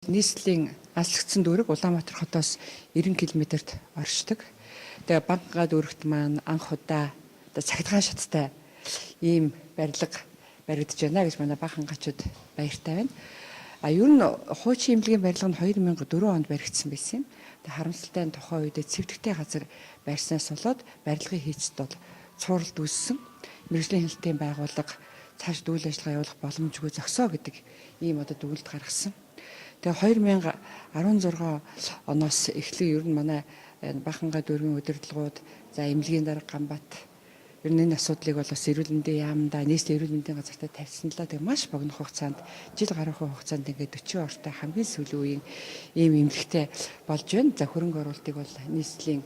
Нийслэлийн алслагдсан дүүрэг Улаанбаатар хотоос 90 км-т оршдог. Тэгээ Банхангай дүүрэгт маань анх удаа одоо цахилгаан шаттай ийм барилга баригдаж байна гэж манай Бага-хангайчууд баяртай байна. А ер нь хуучин эмнэлгийн барилга нь 2004 онд баригдсан байсан юм. Тэгээ харамсалтай нь тухайн үедээ цэвдэгтэй газар барьснаас болоод барилгын хийцэд бол цууралд үүссэн. Мэргэжлийн хяналтын байгууллага цааш үйл ажиллагаа явуулах боломжгүй зогсоо гэдэг ийм одоо дүгнэлт гаргасан. Тэгээ 2016 оноос эхлэн ер нь манай Бага-хангай дүүргийн удирдлагууд, за эмнэлгийн дарга Ганбат ер нь энэ асуудлыг бол бас эрүүл мэндийн яамдаа, нийслэлийн эрүүл мэндийн газартаа тавьсан л да. Тэгээ маш богино хугацаанд, жил гаруйхан хугацаанд ингээд 40 ортой хамгийн сүүлийн үеийн ийм эмнэлэгтэй болж байна. За хөрөнгө оруулалтыг бол нийслэлийн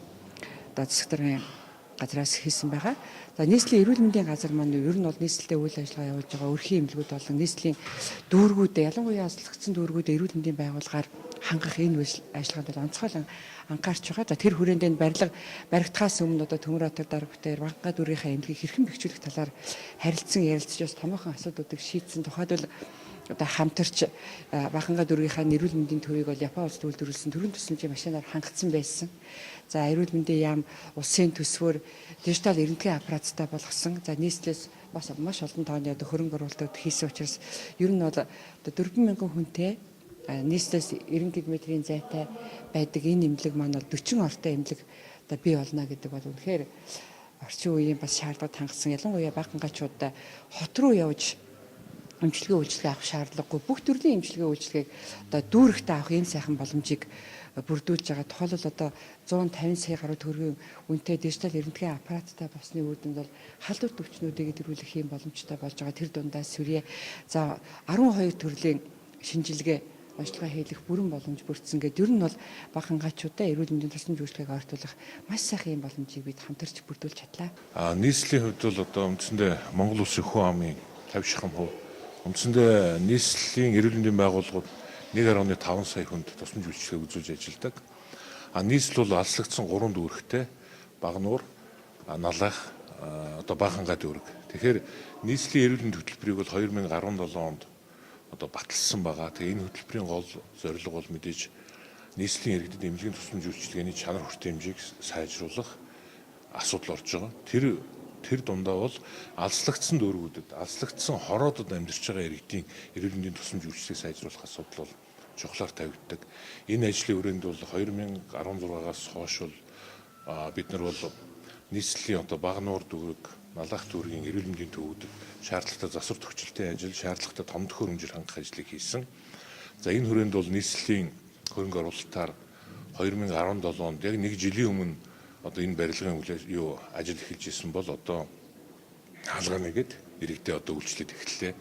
одоо засаг даргын газраас хийсэн байгаа. За нийслэлийн эрүүл мэндийн газар маань ер нь бол нийслэлтэй үйл ажиллагаа явуулж байгаа өрхийн эмнэлгүүд болон нийслэлийн дүүргүүдээ, ялангуяа алслагдсан дүүргүүдээ эрүүл мэндийн байгууллагаар хангах энэ үйл ажиллагаанд бол онцгой анхаарч байгаа. За тэр хүрээнд энэ барилга баригдахаас өмнө одоо Төмөр хотоор дарга битээр Банхангай дүүргийнхаа эмнэлгийг хэрхэн бэхжүүлэх талаар харилцан ярилцж бас томоохон асуудлуудыг шийдсэн. Тухайлбал одоо хамтарч Бага-хангай дүүргийнхаа эрүүл мэндийн төвийг бол Япон улсад үйлдвэрлэсэн төрийн тусламжийн машинаар хангацсан байсан. За эрүүл мэндийн яам улсын төсвөөр дижитал рентген аппараттай болгосон. За нийслэлээс бас маш олон тооны одоо хөрөнгө оруулалтууд хийсэн учраас ер нь бол одоо 4000 хүнтэй нийслэлээс 90 км-ийн зайтай байдаг энэ эмнэлэг маань бол 40 ортой эмнэлэг одоо бий болно гэдэг бол үнэхээр орчин үеийн бас шаардлагад хангасан. Ялангуяа Бага-хангайчуудаа хот руу явж эмчилгээ үйлчилгээ авах шаардлагагүй, бүх төрлийн эмчилгээ үйлчилгээг одоо дүүрэгтээ авах ийм сайхан боломжийг бүрдүүлж байгаа. Тухайлбал одоо 150 сая гаруй төгрөгийн үнэтэй дижитал рентген аппараттай болсны үр дүнд бол халдварт өвчнүүдийг дэргүүлэх ийм боломжтой болж байгаа. Тэр дундаа сүрье за 12 төрлийн шинжилгээ онцлогоо хийлэх бүрэн боломж бүрдсэн гэдэг. Ер нь бол Бага-хангайчуудаа эрүүл мэндийн тусламж үйлчилгээг ойртуулах маш сайхан юм боломжийг бид хамтарч бүрдүүлж чадлаа. Нийслэлийн хувьд бол одоо үндсэндээ Монгол Улсын хүн амын 50 шахам хувь, үндсэндээ нийслэлийн эрүүл мэндийн байгууллагууд 1.5 сая хүнд тусламж үйлчилгээг үзүүлж ажилладаг. Нийслэл бол алслагдсан 3 дүүрэгтэй: Багануур, Налайх, одоо Бага-хангай дүүрэг. Тэгэхээр нийслэлийн эрүүл мэндийн хөтөлбөрийг бол 2017 онд одоо баталсан байгаа. Тэгээ энэ хөтөлбөрийн гол зорилго бол мэдээж нийслэлийн иргэдэд эмнэлгийн тусламж үйлчилгээний чанар хүртээмжийг сайжруулах асуудал орж байгаа. Тэр дундаа бол алслагдсан дүүргүүдэд, алслагдсан хороодод амьдарч байгаа иргэдийн эрүүл мэндийн тусламж үйлчилгээг сайжруулах асуудал бол чухлаар тавигддаг. Энэ ажлын хүрээнд бол 2016-аас хойш бол бид нар бол нийслэлийн одоо Багануур дүүрэг, Налайх дүүргийн эрүүл мэндийн төвүүдэд шаардлагатай засвар тохижилтын ажил, шаардлагатай том төхөөрөмжөөр хангах ажлыг хийсэн. За энэ хүрээнд бол нийслэлийн хөрөнгө оруулалтаар 2017 онд яг нэг жилийн өмнө одоо энэ барилгын үйл ажил эхэлж исэн бол одоо хаалгаа нэгэд иргэдээ одоо үйлчлээд эхэллээ.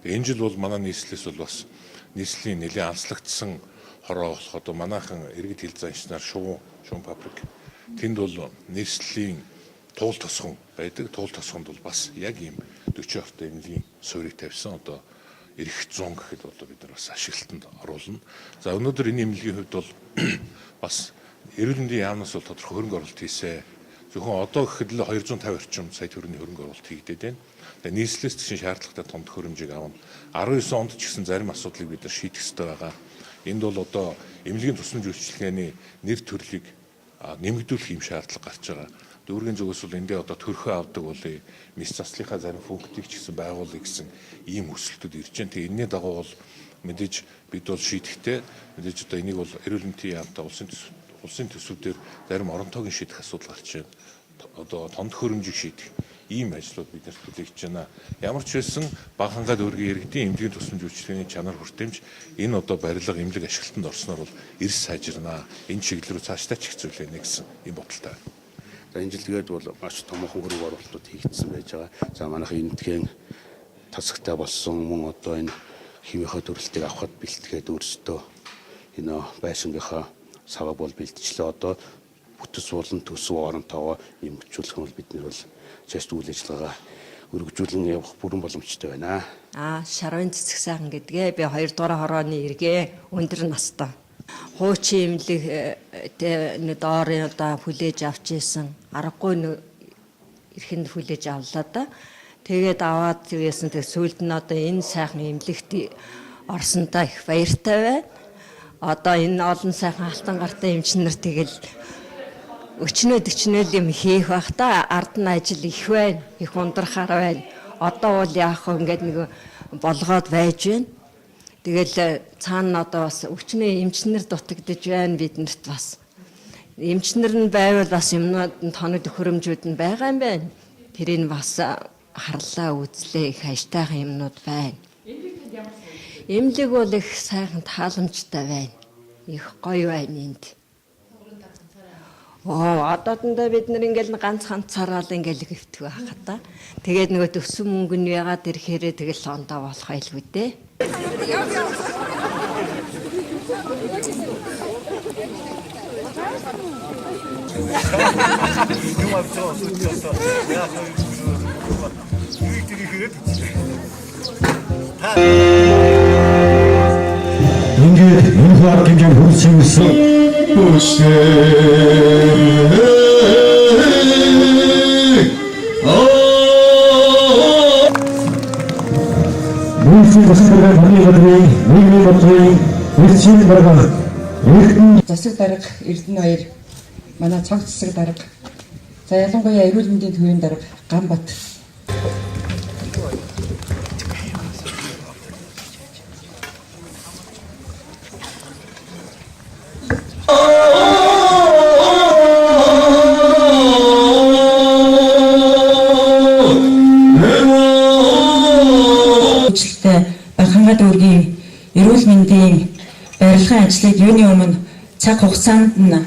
Тэгээ энэ жил бол манай нийслэлээс бол бас нийслэлийн нэлээн алслагдсан хороо болох одоо манайхан иргэд хил заншнаар шувуу шувуун фабрик тэнд бол нийслэлийн туул тосгон байдаг. Туул тосгонд бол бас яг ийм 40 ортой эмнэлгийн суурийг тавьсан. Одоо ирэх 100 гэхэд бол бид нар бас ашиглалтанд оруулна. За өнөөдөр энэ эмнэлгийн хувьд бол бас эрүүл мэндийн яамнаас бол тодорхой хөрөнгө оруулалт хийсэ. Зөвхөн одоо гэхэд л 250 орчим сая төгрөгийн хөрөнгө оруулалт хийгдээд байна. Тэгээ нийслэлээс ч гэсэн шаардлагатай том төхөөрөмжийг авна. 19 онд ч гэсэн зарим асуудлыг бид нар шийдэх ёстой байгаа. Энд бол одоо эмнэлгийн тусламж үйлчилгээний нэр төрлийг нэмэгдүүлэх юм шаардлага гарч байгаа. Дүүргийн зүгээс бол эндээ одоо төрхөө авдаг болъё, мэс заслынхаа зарим функцийг ч гэсэн байгуулъя гэсэн ийм хүсэлтүүд ирж байна. Тэгээ энэний дагуу бол мэдээж бид бол шийдэхдээ мэдээж одоо энийг бол эрүүл мэндийн яамтай улсын төсвүүдээр зарим оронтойг шийдэх асуудал гарч байна. Одоо том төхөөрөмжийг шийдэх ийм ажлууд бид нарт хүлээгдэж байна. Ямар ч байсан Бага-хангай дүүргийн иргэдийн эмнэлгийн тусламж үйлчилгээний чанар хүртээмж энэ одоо барилга эмнэлэг ашиглалтанд орсноор бол эрс сайжирнаа. Энэ чиглэл рүү цаашдаа ч хэцүүлэнэ гэсэн ийм бодолтой байна. За энэ жил тэгээд бол маш томоохон хөрөнгө оруулалтууд хийгдсэн байж байгаа. За манайх энэтхэн тасагтай болсон мөн одоо энэ химийнхаа төрөлтийг авахад бэлтгээд өөрсдөө энэ байшингийнхаа саваг бол бэлтжлээ. Одоо бүтс болон төсөв оронтойгоо нэмэгдүүлэх нь бол бид нар бол цааш үйл ажиллагаагаа өргөжүүлэн явах бүрэн боломжтой байна. Шарвын цэцэг сайхан гэдгээ би 2 дугаар хорооны иргэ, өндөр настай. Хуучин эмнэлэг тэ нэг доорын одоо хүлээж авч исэн. Аргагүй эрхэнд хүлээж авлаа да. Тэгээд аваад тэгсэн, тэг сүүлд нь одоо энэ сайхан эмнэлэгт орсонтой их баяртай байна. Одоо энэ олон сайхан алтан гартай эмчнэр тэгэл өчнөө төчнөөл юм хийх бах та, ард нь ажил их байна. Их ундрахаар байна. Одоо бол яах вэ, ингээд нэг болгоод байж байна. Тэгэл цаана одоо бас өчнөө эмчнэр дутагдж байна биднэрт бас. Эмчнэр нь байвал бас юмнууд нь тоног төхөөрөмжүүд нь байгаа юм байна. Тэрийг бас харлаа үзлээ, их ажтайхан юмнууд байна. Эмнэлэг бол их сайхан тааламжтай байна. Их гоё байна энд. Одоодондоо бид нар ингээл ганц ганцаараа л ингээл хэвтэх байх та. Тэгээд нөгөө төссөн мөнгө нь ягаад ирэхээрээ тэгэл ондоо болох байлгүй дээ. Юм авч байгаа усууд одоо яа юу тэр ихэд та Ингээд энэ арга хэмжээнд хүрсэн юмсан. Нийслэлийн засаг даргын таны газрын нийгмийн бодлогын эрчим дарга Эрдэнэ Засаг дарга Эрдэнэ хоёр, манай цог засаг дарга. За ялангуяа эрүүл мэндийн төвийн дарга Ганбат. Үйлчлэлтэй Барханга дүүргийн эрүүл мэндийн барилгын ажлыг юуны өмнө цаг хугацаанд нь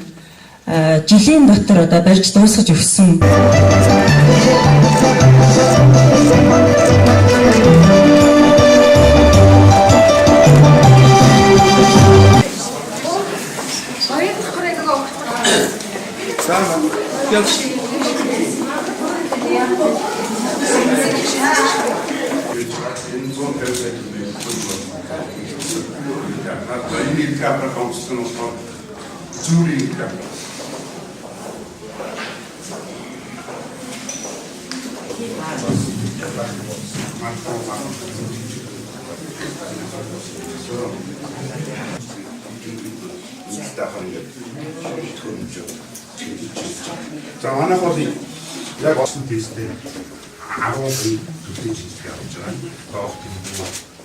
жилийн дотор одоо барьж дуусгаж өгсөн. Энэ 150 сая төгрөгийг хөлбөр. Энэ капитал онцлог нь болохоор зүрийн капитал. За манайх бол яг олсон тестээр 10 төрлийн шинжилгээ авч байгаа. Тоох тийм.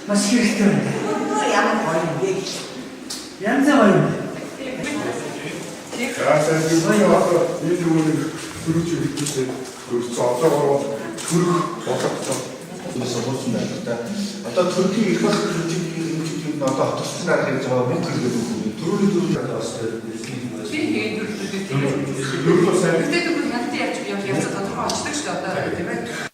Маш хэрэгтэй байна. Ямар гоё юм бэ? Янз гоё юм. За сайн би одоо энэ нөгөө нэг төрөж хэрэгжүүлээ. Төрсөн одоогоор бол төрөх болгоцсон. Сургуулсан байлаа. Одоо төрхийн их бас хэмжээний хэмжээнд нь одоо хотолцсон арга хийж байгаа мөнгө хэрэглэх юм. Төрөний дөрөв бас Гэтэ тэгвэл хяналтын явж явж явцаа тодорхой очдог шүү дээ одоо тийм ээ.